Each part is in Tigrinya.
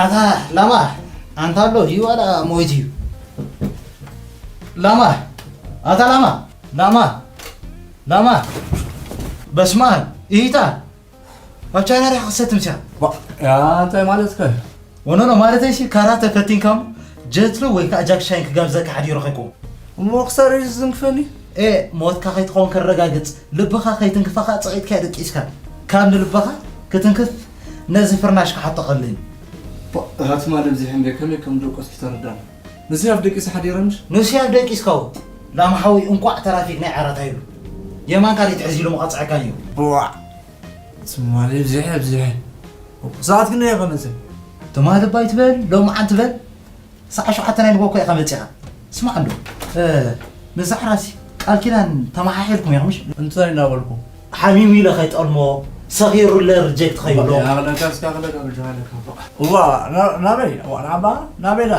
ኣታ ላማ፣ ኣንታ ኣሎ እዩ ዋላ ሞይት እዩ? ላማ፣ ኣታ ላማ፣ ላማ፣ ላማ። በስመ ኣብ፣ እይታ። ኣብ ቻይና ዲኻ ክሰትም ሲያ? ዋ፣ ያ፣ እንታይ ማለት ከ? ወኖ፣ ኖ፣ ማለተይሲ ካራተ ፈቲንካሞ ጀትሎ ወይ ከዓ ጃክ ቻን ክጋብዘካ ሓዲሩ ኸይኮ። እሞ ክሳብ ሬዲዮ ዝትንክፈኒ? ኤ፣ ሞትካ ከይትኸውን ከረጋግጽ፣ ልብኻ ከይትንክፋኻ ጽቒጥካ ደቂስካ። ካብ ንልብኻ ክትንክፍ ነዚ ፍርናሽ ክሓቶ ከልን። ባ፣ ኣቲ ማለም ዚሕንገ ከመይ ከም ደቆስ ኪተረዳና? ንሱ ኣብ ደቂስ ሓዲረ ምሽ? ንሱ ኣብ ደቂስ ካው። ላም ሓዊ እንቋዕ ተራፊክ ናይ ዓራት ኣይሉ። የማንካ ሊትሕዝ ኢሉ መቐጽዐካ እዩ። ቧዕ። ትማሊ ብዝሕ ብዝሕ። ሰዓት ግን የኸነሰ። ትማሊ ባይ ትበል፣ ሎም ዓን ትበል። ሰዓ ሸውዓተ ናይ ንጎኮ ኢኻ መጺኻ። ስማዕ እንዶ፣ እ፣ ንዛዕራሲ ቃል ኪዳን ተመሓሒልኩም ኢኹም ምሽ? እንታይ እናበልኩ? ሓሚሙ ኢለ ከይጠልሞ፣ ሰኺሩለ ሪጀክት ከይብሎ። ኣኽለካ እስካ ኣኽለካ ብጃ ኣለካ። እዋ፣ ና-፣ ናበይ? እዋ፣ ናባ? ናበይ ዳ?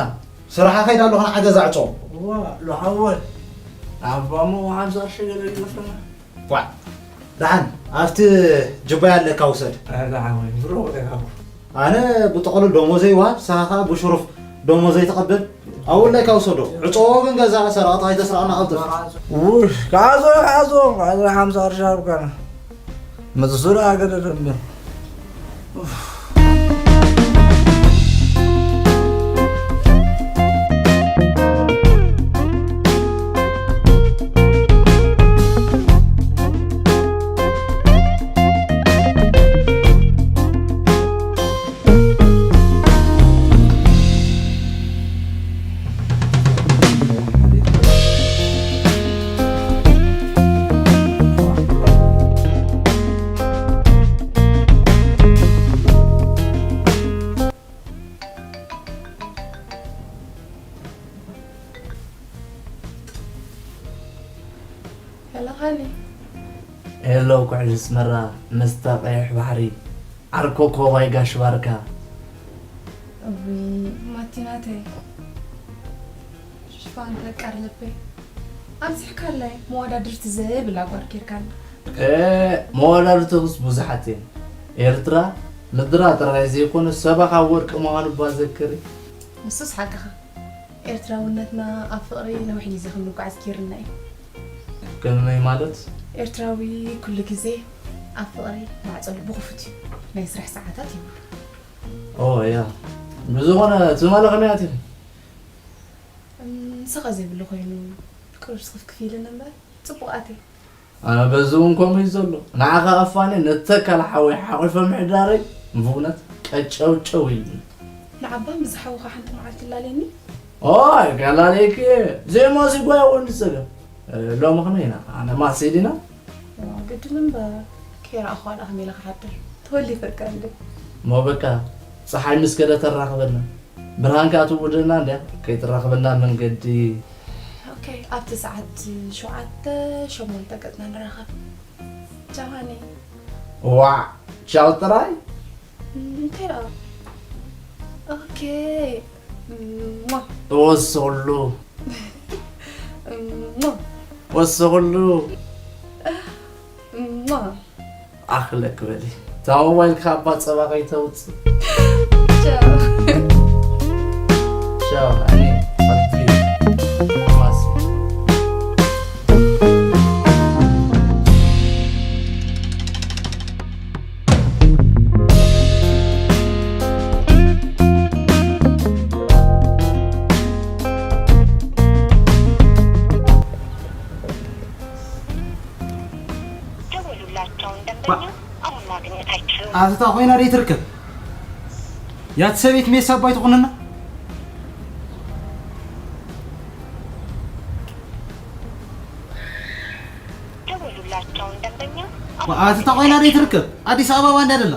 ስራሓ ከይድ ኣለኹ ንዓ ገዛ ዕጾ። እዋ፣ ሎሓወል። ናባሞ ሓምሳ ቅርሺ ገለ ይኸፍለና። ኳዕ። ደሓን፣ ኣብቲ ጅባይ ኣለካ ውሰድ። ኣረ ደሓን ወይ፣ ብሮ ወደካ። ኣነ ብጥቕሉል ደሞዘይ ይወሃብ፣ ንስኻ ኸኣ ብሽሩፍ ደሞዘይ ትቐበል። ኣብኡ ኣለካ ውሰዶ። ዕጾ ግን ገዛ ሰረቕቲ ከይተስረቐና ቀልጥፍ። ውሽ፣ ካዞ፣ ካዞ፣ ካዞ ሓምሳ ቅርሺ ሃብካና። መዝዙር ኣገደደ እምበር። ሄሎ ሃኒ። ሄሎ ኩዕሽ ኣስመራ፣ መስተ ቀይሕ ባሕሪ፣ ዓርኮ ኮባይ ጋሽ ባርካ። እውይ ማቲ ናተይ፣ ሽፋን ፈቃር ልበይ፣ ኣብዚሕካለይ መወዳድርቲ ዘይብላ ጓል ጌርካኒ። እ፣ መወዳድርትኽስ ብዙሓት እየን። ኤርትራ ምድራ ጥራይ ዘይኮነ ሰባ ካብ ወርቂ ምዃኑ እባ ዘክሪ። ንሱስ ሓቅኻ። ኤርትራውነትና ኣብ ፍቕሪ ነዊሕ ግዜ ክንጓዓዝ ጌርና እዩ። ከመይ ማለት? ኤርትራዊ ኩሉ ግዜ ኣብ ፍቕሪ ማዕጾ ልቡ ክፉት እዩ። ናይ ስራሕ ሰዓታት እዩ። ኦ፣ ያ። ብዝኾነ ትማሊ ከመይ ኣቲኺ? እም፣ ንስኻ ዘይብሉ ኮይኑ ቅሩብ ስኽፍክፍ ኢልን እምበር፣ ጽቡቕ ኣትየ። ኣነ በዚ እውን ከምኡ እዩ ዘሎ። ንዓኻ ኣፋኒ ነተካል ሓወይ ሓቑፈ ምሕዳረይ ብእውነት ቀጨውጨው ኢሉኒ። ንዓባ ምስ ሓውኻ ሓንቲ መዓልቲ ላለየኒ? ኦይ፣ ከላለየኪ እየ። ዘይማሲ ጓያ እውን ዝጸገም። እ፣ ሎሚ ከመይ ኢና? ኣነ ማሲ ዲና? ዋ፣ ግድን እምበር፣ ከይረኣኹ ዋላ ከመይ ኢለ ክሓድር? ተወሊፈካ እንደ። እሞ በቃ፣ ጸሓይ ምስ ከደ ተራኽበና። ብርሃን ከኣ ትውደና እንድያ፣ ከይትራኽበና መንገዲ። ኦኬ፣ ኣብቲ ሰዓት ሸውዓተ፣ ሸሞንተ ገጽና ንራኸብ። ቻው ሃኒ። ዋዕ፣ ቻው ጥራይ? እንታይ ደኣ? ኦኬ። እሞ። ወስኹሉ። እሞ። ወስኹሉ። እሞ። ኣኽለክ በሊ። እታ ሞባይል ካብ ጸባ ከይተውጽእ። ቻው። ቻው፣ ኣነ። ደወሉላቸውን ደንበኛ አሁን ማግኘት አይችሉም። ኣታ ኮይና ደይ ትርከብ? ያት ሰቤት ሜሳ ኣባይ ትኾንና? ደወሉላቸውን ደንበኛ ኣታ ኮይና ደይ ትርከብ? ኣዲስ ኣበባ እንዳ ደላ።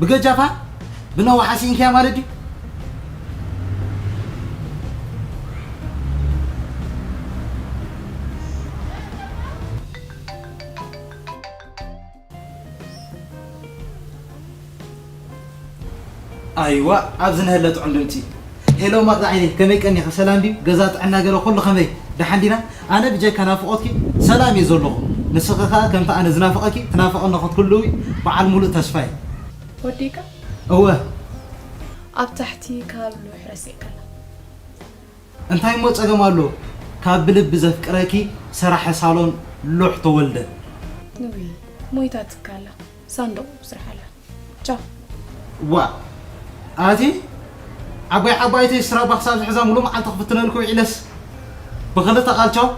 ብገጃፋ ብነዋሓ ሲንኪያ ማለት ድዩ? ኣይዋ፣ ኣብዚ ነህለ ጥዑም ድምጺ። ሄሎ ማቅዳ ዓይነይ፣ ከመይ ቀኒኻ? ሰላም ድዩ? ገዛ ጥዕና ገለ ኩሉ ከመይ? ደሓን ዲና? ኣነ ብጀካ ናፍቆትኪ ሰላም እየ ዘለኹ። ንስኺ ከኣ ከምቲ ኣነ ዝናፍቐኪ ትናፍቐኒ ክትህልዊ በዓል ሙሉእ ተስፋ እየ። ወዲእካ? እወ። ኣብ ታሕቲ ካብ ሉሕ ረሲዕካላ። እንታይ እሞ ጸገም ኣሎ? ካብ ብልቢ ዘፍቅረኪ ሰራሒ ሳሎን ሉሕ ተወልደ። ንዊ ሞይታ ትካላ ሳንዱቕ ስርሓላ። ቻው። ዋ ኣቲ ዓባይ ዓባይቲ ስራባ ክሳብ ዝሕዛ ሙሉ መዓልቲ ክፍትነልኩ ውዒለስ ብኽልተ ቃል ቻው።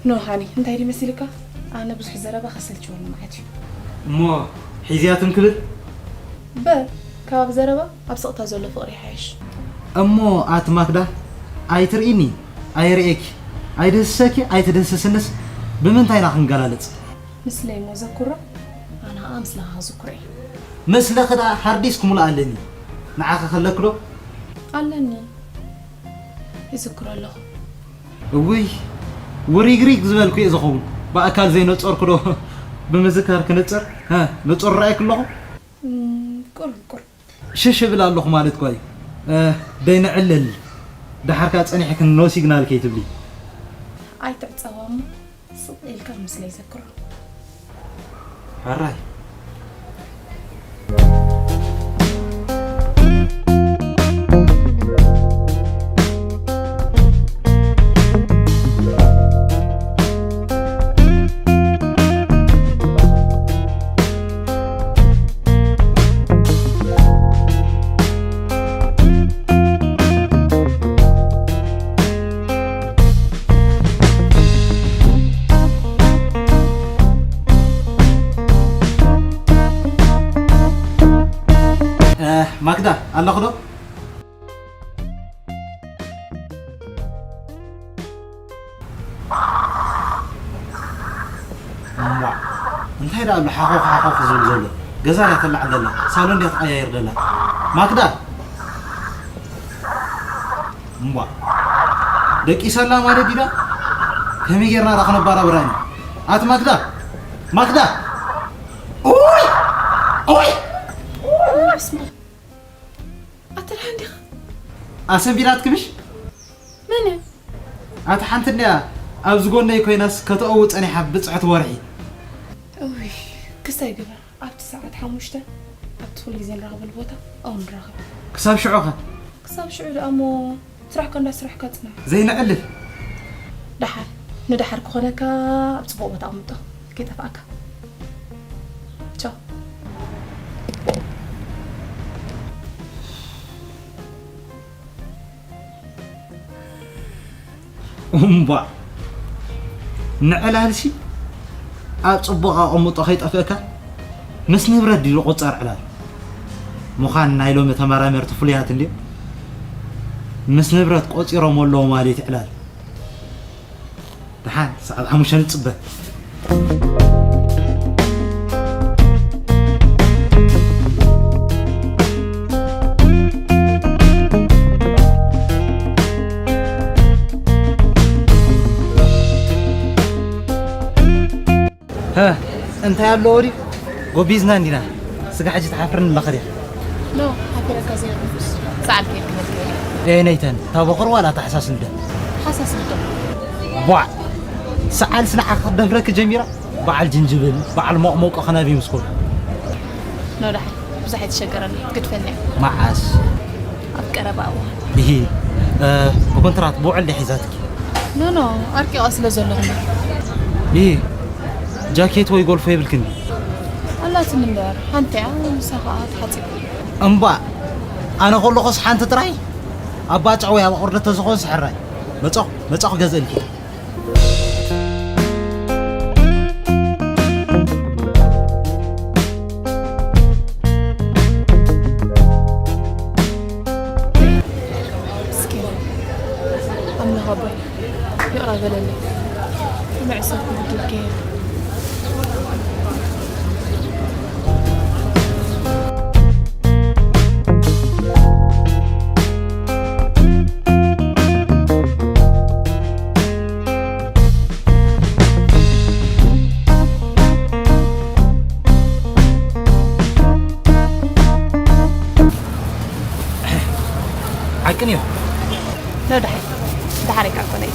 ኖ ሃኒ እንታይ ድዩ መሲልካ? ኣነ ብዙሕ ዘረባ ከሰልችወኒ መዓት እዩ። እሞ ሒዝያትም ክብል በር ካብ ዘረባ ኣብ ስቕታ ዘሎ ፍቕሪ ይሓይሽ። እሞ ኣቲ ማክዳ ኣይትርእኒ ኣይርእየኪ ኣይድህስሰኪ ኣይትድህስስንስ ብምንታይ ኢና ክንገላለጽ? ምስለይ እሞ ዘኩሮ ኣነ ኸኣ ምስለኻ ክዝኩሮ እየ። ምስለኺ ደኣ ሃርዲስ ክሙላ ኣለኒ ንዓኺ ከለክዶ? ኣለኒ ይዝክሮ ኣለኹ። እውይ ውሪግሪግ ዝበልኩ እየ ዝኸውን ብኣካል ዘይነጸርኩ ዶ ብምዝካር ክነጽር ነጸሩ ረኣየኪ ኣለኹ። ቁሩብ ቁሩብ ሽሽ እብል ኣለኹ ማለት እኳ እዩ። ደይንዕልል ደሓርካ ጸኒሕክን no signal ከይትብሊ። ኣይትዕጸዋ እሞ ስቕ ኢልካ ምስለይ ዘክሮ። ሕራይ ማክዳ ኣለኹ ዶ? እሞ እንታይ ደኣ ኣሎ ሓኾኽ ሓኾኽ ዝብል ዘሎ? ገዛ ድያ ተላዕል ዘላ? ሳሎን ድያ ትቐያይር ዘላ? ማክዳ! እምቧ ደቂሰላ ማለት ድዩ ደኣ? ከመይ ጌርና ደኣ ክነባራብራ ኢና? ኣቲ ማክዳ! ማክዳ! ኡይ! ኡይ! ኣቲ ደሓን ዲኻ? ኣሰንቢዳትኪ ምሽ? መን እያ? ኣቲ ሓንቲ እንድያ ኣብዚ ጎነይ ኮይናስ ከተእዊ ጸኒሓ ብጽዕቲ ወርሒ። እውይ ክስታይ ግበር ኣብቲ ሰዓት ሓሙሽተ ኣብቲ ኩሉ ግዜ ንራኸበሉ ቦታ ኣብኡ ንራኸብ። ክሳብ ሽዑ ኸ? ክሳብ ሽዑ ደኣ እሞ ስራሕካ እንዳ ስራሕካ ጽናሕ። ዘይነዕልል። ደሓር ንደሓር ክኾነካ ኣብ ጽቡቕ ቦታ ኣቕምጦ ከይጠፍኣካ። ቻው። እምቧ ንዕላልሲ ኣብ ጽቡቕ ኣቐምጦ ከይጠፍእካ ምስ ንብረት ድዩ ዝቑጸር ዕላል? ምዃን ናይ ሎሚ ተመራመርቲ ፍሉያት እንድዮም። ምስ ንብረት ቆጺሮም ኣለዉ ማለት እዩ ዕላል። ደሓን ሰዓት ሓሙሽተ ንጽበ። ሀ እንታይ ኣለዎ ድዩ ጎቢዝና እንዲና ስጋ ሕጂ ትሓፍርን ኣለኸ ድያ? ኖ ሓፊረካ ዘይብሉስ ሰዓል ከይክመልከ እየ ነይተን እታ በቑር ዋላ እታ ሓሳስ ልደ ሓሳስ ልደ ቧዕ ሰዓል ስንዓ ክትደፍረኪ ጀሚራ በዓል ጅንጅብል በዓል ሞቕሞቆ ከናቢ ምስ ኮዱ ኖ ደሓን ብዙሕ ኣይትሸገረኒ ክትፈንያ መዓስ ኣብ ቀረባ እዋን ይሂ ብኮንትራት ብውዕል ደ ሒዛትኪ ኖ ኖ ኣርቂቓ ስለ ዘለኹ ይሂ ጃኬት ወይ ጎልፎ የብልክን ኣላትኒ እምበር ሓንቲ እያ ንሳ ከዓ ተሓፂባ እምባእ ኣነ ከለኹስ ሓንቲ ጥራይ ኣባጫ ወይ ኣብ ኣቑርደት ተዝኾንስ ሕራይ መፃኹ መፃኹ ገዝእልኪ ምስኪን ኣምላኽ ኣቦይ ይቕረ በለለይ መዕሰብኩ ብድል ገይረ ሓቅን እዩ። ኖ ደሓር ደሓር ኣይከኣልኮነ እዩ።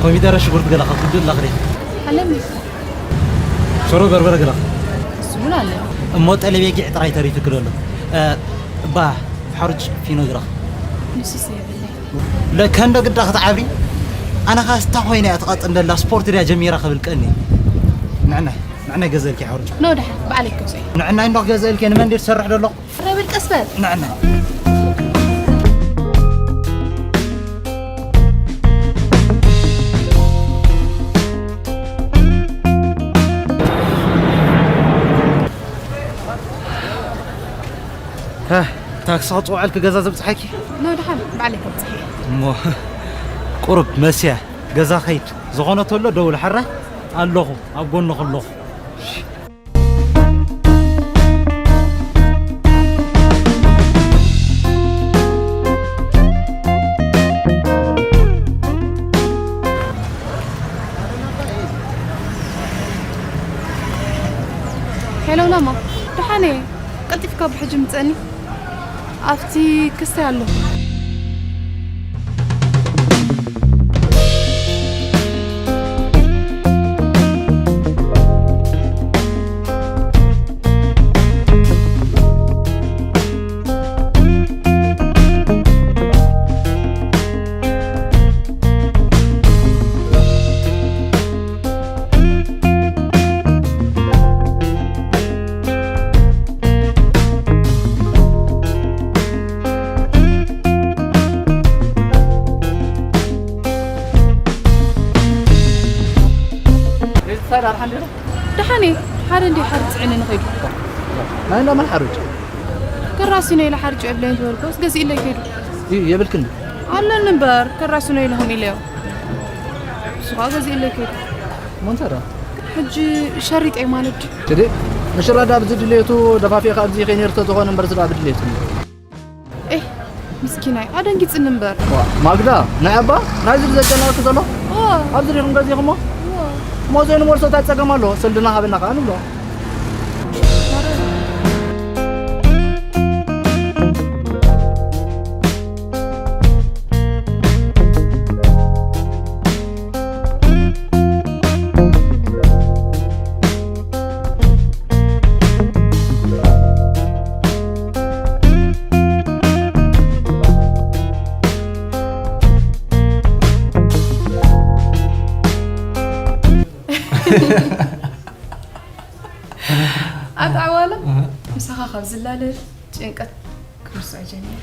ኮሚደረ ሽጉርቲ ገለ ከፍዱ ኣለኽሪ ኣለኒ። ሽሮ በርበረ ገለ እሱ እውን ኣለኒ። እሞ ጠለቤ ጊዕ ጥራይ ተሪፉ ክደሎ። እ፣ ባ፣ ሓሩጭ ፊኖ ግረኽ። ንሱስ የብለይ። ለከ እንዶ ግዳ ክትዓብሪ? ኣነ ኸኣ ስታ ኮይነ እያ ትቐጥን ደላ፣ ስፖርት ድያ ጀሚራ ክብል ቀኒ። ንዕናይ፣ ንዕናይ ገዘልኪ ሓሩጭ። ኖ፣ ደሓን፣ በዓለይ ክገዝኦ እየ። ንዕናይ እንዶ ክገዘልኪ ንመንዴ ትሰርሕ ደሎ? ረብል ቀስ በል። ንዕናይ። ሀ፣ ታክሲ ክጽውዐልኪ ገዛ ዘብጽሓኪ? ኖ፣ ደሓን፣ በዓለይ ከብጽሕ እየ። እሞ፣ ቁሩብ መስያ ገዛ ኸይድ። ዝኾነ ተሎ ደውል፣ ሓራይ ኣለኹ፣ ኣብ ጎንኺ ኣለኹ። ሄሎ ናማ፣ ደሓን እየ። ቀልጢፍካ ብሕጂ ምጸኒ። ኣብቲ ክስታይ ኣለኹ። ደሓን እየ። ሓደ እንዲ ሓርጭ ጽዒነ ንኸይዱ። ናይ እንዳ መን ሓርጭ? ከራሲኖ ኢለ ሓርጭ የብለይን ዝበልኩስ ገዚእለይ ከይዱ። እዩ የብልክን? ኣለኒ እምበር ከራሲኖ ኢለኹም ኢለዮ። እሱ ኸኣ ገዚእለይ ከይዱ። እሞ እንታይ ደኣ? ሕጂ ሸሪጠይ ማለት ድዩ? እዴ፣ ምሽራዳ ብዚ ድሌቱ ደፋፊእካ ኣብዚ ከይነርቶ ዝኾነ እምበር ዝዳ ብድሌቱ። ኤህ፣ ምስኪናይ፣ ኣደንጊጽኒ እምበር። ዋ፣ ማግዳ፣ ናይ ኣባ፣ ናይዚ ብዘጨነቐኪ ዘሎ? እዎ። ኣብዚ ዲኹም ገዚእኹሞ? እዎ። እሞ ዘይንመልሶ እንታይ ጸገም ኣሎ? ስልድና ሃበና ከኣ ንብሎ። ኣታ ዓዋላ፣ እህ። ምሳኻ ካብ ዝላለ ጭንቀት ክርስዕ ጀሚሩ።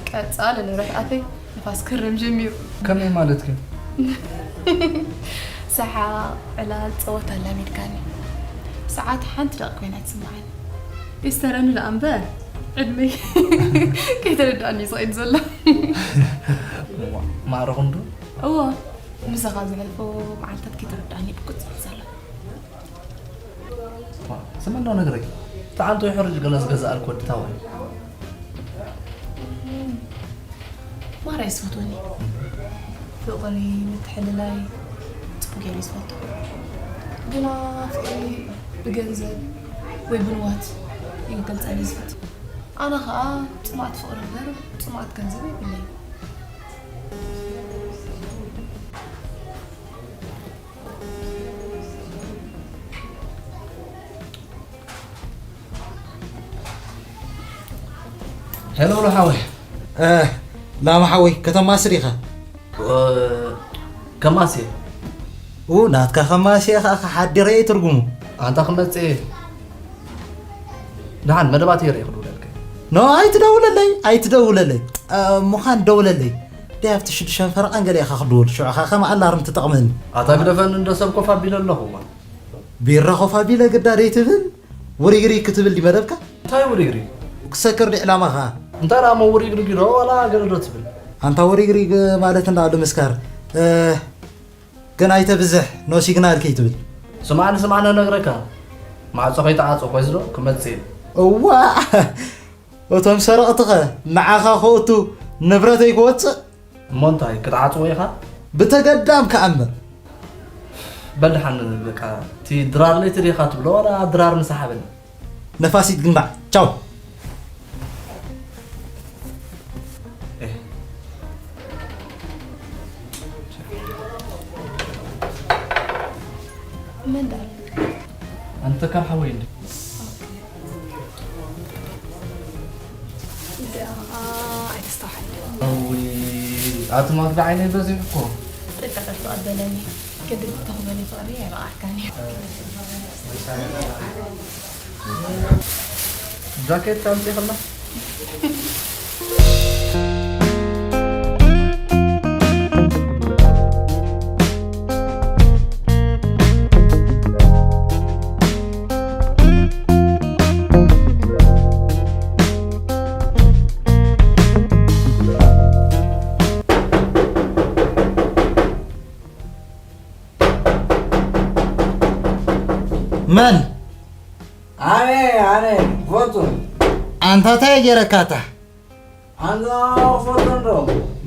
ቀጻሊ ንብረት ኣፈይ ንፋስ ክርም ጀሚሩ። ከመይ ማለትኪ? ሰሓቕ፣ ዕላል፣ ጸወታ ኣላሚድካኒ። ሰዓት ሓንቲ ደቂቕ ኮይና ትስምዓኒ። ይስተረኒ ደኣ እምበር፣ ዕድመይ ከይተረድኣኒ እዩ ዝኸይድ ዘሎ። እዋ፣ ማዕረ ክንዱ? እዋ፣ ምሳኻ ዘሕልፎ መዓልታት ከይተረድኣኒ ብቁጽ ይብል ዘሎ። ዋ፣ ስመን ዶ ነግረኪ? እቲ ዓንቶ ይሕርጅ ገለ ዝገዝኣልኪ ወዲ ታዋይ። ማራ ይስፈትወኒ። ፍቕሪ፣ ምትሕልላይ ጽቡቕ ገይሩ ይስፈቶ። ግና ፍቕሪ ብገንዘብ ወይ ብንዋት እዩ ክገልጸኒ ዝፈት። ኣነ ኸኣ ጽምኣት ፍቕሪ እምበር ጽምኣት ገንዘብ የብለይን። ሄሎ፣ ሎ ሓወይ። እ፣ ላማ ሓወይ፣ ከተማሲ ዲኻ? እ፣ ከማሲ። ኡ፣ ናትካ ከማሲ ኸኣ ሓዲረ እየ ትርጉሙ። ኣንታ ክመጽእ እየ። ደሓን መደባት እየ ርኤ ክድውለልካ። ኖ፣ ኣይትደውለለይ፣ ኣይትደውለለይ። እ፣ ምዃን ደውለለይ። ደይ ኣብቲ ሽዱሽተ ፈረቓን ገለ ኢኻ ክድውል። ሽዑ ኸኣ ከም ኣላርም ትጠቕመኒ። ኣታ ግደፈኒ፣ እንዶ ሰብ ኮፍ ኣቢለ ኣለኹ እዋ። ቢራ ኮፍ ኣቢለ ግዳ ደይ ትብል? ውሪግሪግ ክትብል ድዩ መደብካ? እንታይ ውሪግሪግ? ክሰክር ድዩ ዕላማኻ? እንታይ ደኣ እሞ ውሪግሪግ ዶ ዋላ ገለ ዶ ትብል? ኣንታ ውሪግሪግ ማለት እንዳ ልምስካር። እ፣ ግን ኣይተብዝሕ፣ ኖ ሲግናል ከይትብል። ስማዕኒ፣ ስማዕኒ እነግረካ። ማዕጾ ከይተዓጾ ኮይዝ ዶ ክመጽእ እዩ። እዋ! እቶም ሰረቕትኸ ንዓኻ ክእቱ ንብረተይ ክወጽእ? እሞ እንታይ ክትዓጽዎ ኢኻ? ብተገዳም ክኣምር። በል ደሓን በቃ፣ እቲ ድራር ለይቲ ዲኻ ትብሎ ዋላ ድራር ምሳሓበኒ? ነፋሲት ግንባዕ፣ ቻው። ኤህ። መን ደኣ? ኣንተ ካብ ሓወይ እንዲ። ኦኬ። ኣይተስተውሓል። ኣቲ ማክዳ ዓይነይ በዚሑ እኮ። ጥልቀ ጠፍኣ በለኒ። ግድን ተኽበኒ ፍቕሪ ኣይበቓዕካን እዩ። ጃኬት ኣምፂእኽላ? መን? ኣነ ኣነ ፎቶ። ኣንታ እንታይ ገይረካ ኣታ? ኣንታ ፎቶ እንዶ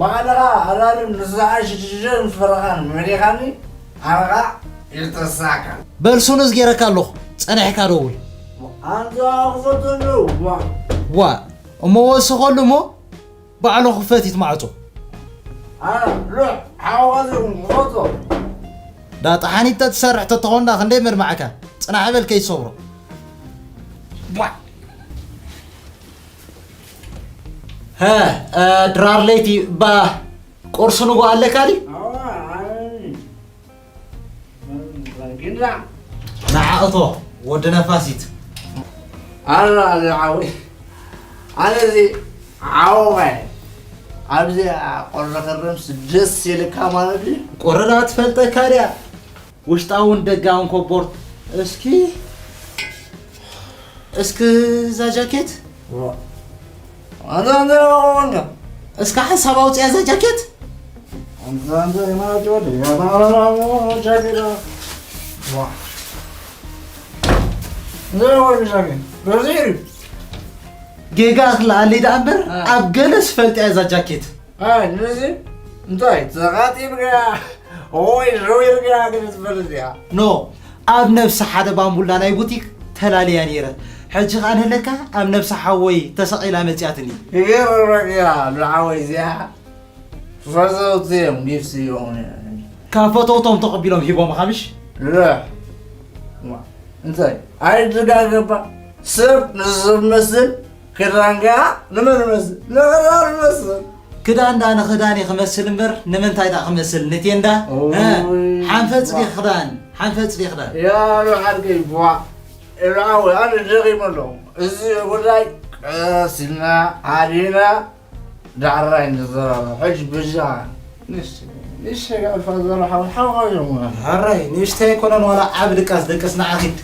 ባዕልኻ ኣላልም ንሰዓ ሽዱሽተ ምስ ፈረኻን መሪኻኒ ኣነኻ ይተሳካ። በል ሱኑዝ ገይረካ ኣለኹ ጸኒሕካ ደውል። ኣንታ ፎቶ እንዶ ዋ ዋ እሞ ወስኸሉ እሞ ባዕሉ ክፈቲት ማዕጾ። ኣነ ሉሕ ሓወዚ ፎቶ። ዳ ጠሓኒት ተትሰርሕ ተተኾንዳ ክንደይ መድማዕካ ጽናሕ በል ከይትሰብሮ። ቧዕ። ሀ፣ እ፣ ድራር ለይቲ ባ ቁርሲ ንጎ ኣለካ ድዩ? ኣዋ፣ ኣይ። ጊንዳ። ንዓ እቶ ወዲ ነፋሲት። ኣረ፣ ኣረ፣ ዓወይ። ኣነ እዚ ዓወይ። ኣብዚ ቆረ ከረምስ ደስ ይልካ ማለት እዩ። ቆረዳ ትፈልጠካ ድያ? ውሽጣውን ደጋውን ኮቦርት። እስኪ፣ እስኪ እዛ ጃኬት። ዋ። ኣንተ፣ ኣንተ፣ ኣንተ። እስካ ሓሳብ ኣውፅያ እዛ ጃኬት። ኣንተ፣ ኣንተ፣ የማናት ይወደ። ያ፣ ማ፣ ማ፣ ማ፣ ማ፣ ጃኬት። ዋ። እንተ፣ ወዲ ጃኬት። በዚሩ። ጌጋ ክልኣለይ ደኣ እምበር፣ አ። ኣብ ገለ ዝፈልጥ እያ እዛ ጃኬት። ኣይ፣ ነዚ እንታይ ተቓጢልካ ወይ ረዊርካ ግን ትፈልጥ እያ። ኖ፣ ኣብ ነብሲ ሓደ ባምቡላ ናይ ቡቲክ ተላልያ ነይረ። ሕጂ ኸኣ ንህለካ ኣብ ነብሲ ሓወይ ተሰቒላ መጺኣትኒ። ይገርመካ እያ፣ ንዓወይ እዚኣ ፈዘውቲ እዮም ጊፍቲ እዮም። ካብ ፈተውቶም ተቐቢሎም ሂቦምኻ ምሽ? ርሕ። ዋ፣ እንታይ? ኣይትጋገባ። ሰብ ንዝመስል ክዳን ከኣ ንመን ይመስል? ንኽዳን ይመስል። ክዳን ዳ ንኽዳን እዩ ክመስል እምበር ንምንታይ ዳ ክመስል ንቴንዳ? ኦይ፣ እ፣ ሓንፈጽ ዋ። ድየ ክዳን? ሓንፈጽ ድየ ክዳን? ያ፣ ያ፣ ዓርከይ፣ ዋ። ኤርትራዊ፣ ኣነ ደኺመ ኣለኹ። እዚ ጉዳይ ቀስ ኢልና፣ ሃዲና፣ ዳዕራይ ንዘራረብ። ሕጂ ብጃ፣ ንሽ-፣ ንሽ-፣ ኣልፋ ዘሎ ሓው-፣ ሓው-፣ ሓው-፣ እዮም። ሓራይ፣ ንእሽተይ ኣይኮነን፣ ዋላ ዓብ ድቃስ ደቅስ፣ ንዓ ኪድ።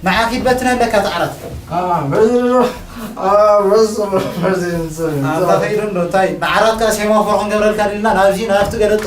ንዓ ኪድ በትነ ኣለካ እቲ ዓራት። ኣ፣ በዚ፣ ኣ፣ በዚ፣ በዚ እንትን፣ ኣንታ ከይዱ እንዶ፣ እንታይ፣ ንዓራት ከኣ ሴማፎር ክንገብረልካ ድልና፣ ናብዚ፣ ናብቲ ገለጦ።